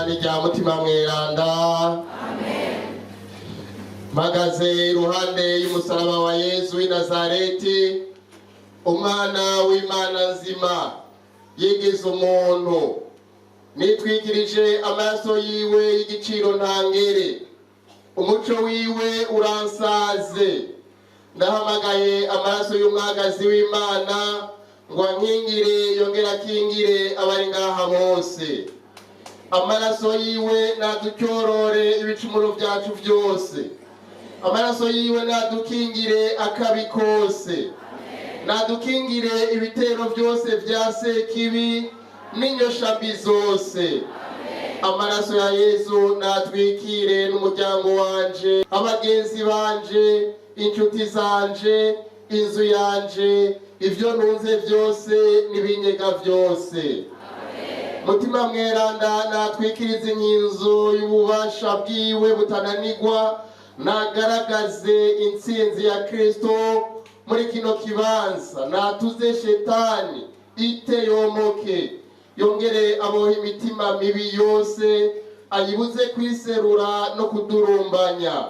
N'irya Mutima Mweranda. Mpagaze iruhande y'umusaraba wa Yezu w'i Nazareti, umwana w'Imana nzima yigize umuntu. Nitwikirije amaraso yiwe y'igiciro ntangere, umuco wiwe uransaze. Ndahamagaye amaraso y'umwagazi w'Imana ngo ankingire, yongere akingire abari ngaha bose. Amaraso yiwe naducyorore ibicumuro byacu byose. Amaraso yiwe nadukingire akabi kose, nadukingire ibitero byose bya Sekibi n'inyoshambi zose. Amaraso ya Yezu natwikire n'umuryango wanje, abagenzi banje, inshuti zanje, inzu yanje, ibyo ntunze byose n'ibinyega byose. Mutima Mweranda natwikirize inkinzo y'ububasha bwiwe butananigwa, nagaragaze intsinzi ya Kristo muri kino kibanza, natuze Shetani iteyomoke, yongere aboha imitima mibi yose, ayibuze kwiserura no kudurumbanya,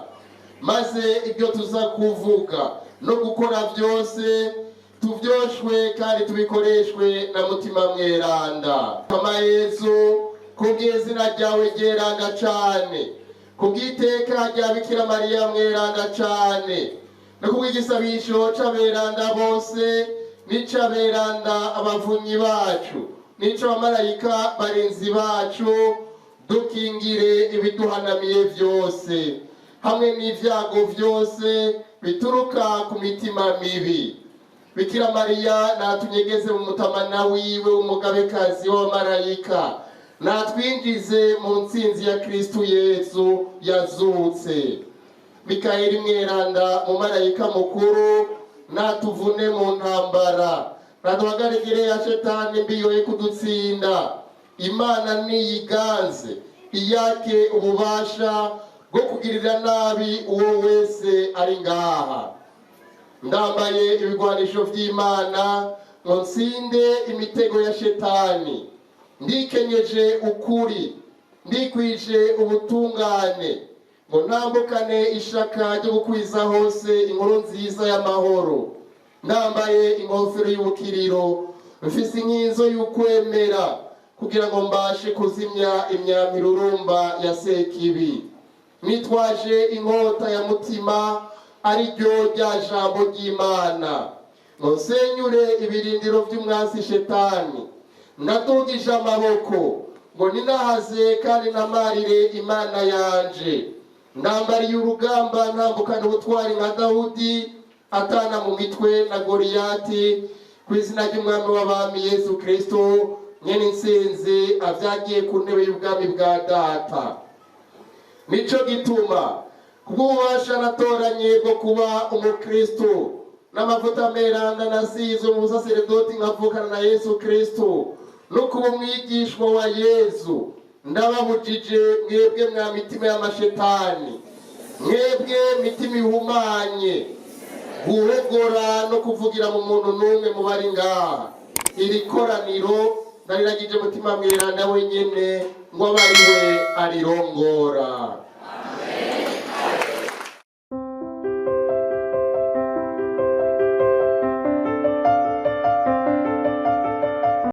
maze ibyo tuza kuvuga no gukora byose tubyoshwe kandi tubikoreshwe na Mutima Mweranda. Kama Yezu, kubw'izina ryawe ryeranda cane, kubw'iteka rya Bikira Mariya mweranda cane, no kubw'igisabisho c'aberanda bose n'ic'aberanda abavunyi bacu n'ic'abamarayika barinzi bacu, dukingire ibiduhanamiye byose hamwe n'ibyago byose bituruka ku mitima mibi. Bikira Mariya natunyegeze mu mutamana wiwe w'umugabekazi w'abamarayika, natwinjize mu ntsinzi ya Kristu Yezu yazutse. Mikayeli mweranda, mumarayika mukuru, natuvune mu ntambara, naduhagarikire ya Shetani mbi yoye kudutsinda. Imana niyiganze, iyake ububasha bwo kugirira nabi uwo wese ari ngaha. Ndambaye ibigwanisho vy'Imana ngo nsinde imitego ya Shetani. Ndikenyeje ukuri, ndikwije ubutungane, ngo ntambukane ishaka ryo gukwiza hose inkuru nziza y'amahoro. Ndambaye inkofero y'ubukiriro, mfise inkinzo y'ukwemera, kugira ngo mbashe kuzimya imyambi irurumba ya Sekibi. Nitwaje inkota ya Mutima, ari ryo rya jambo ry'Imana, ngo nsenyure ibirindiro by'umwansi Shetani. Ndadugije amaboko ngo ninahaze kandi namarire Imana yanje. Ndambariye urugamba ntambukana ubutwari nka Dawudi atana mu mitwe na Goriyati, ku izina ry'Umwami w'abami Yesu Kristo, nyene intsinzi avyagiye ku ntebe y'ubwami bwa Data. Nico gituma, kubw'ububasha natoranye bwo kuba umukristo n'amavuta meranda nasizwe mu busaseredoti nkavukana na Yesu Kristo no kuba umwigishwa wa Yezu, ndababujije mwebwe mwa mitima y'amashetani, mwebwe mitima ihumanye, guhogora no kuvugira mu muntu n'umwe mu bari ngaha. Iri koraniro ndariragije Mutima Mweranda wenyene ngo abe ari we arirongora.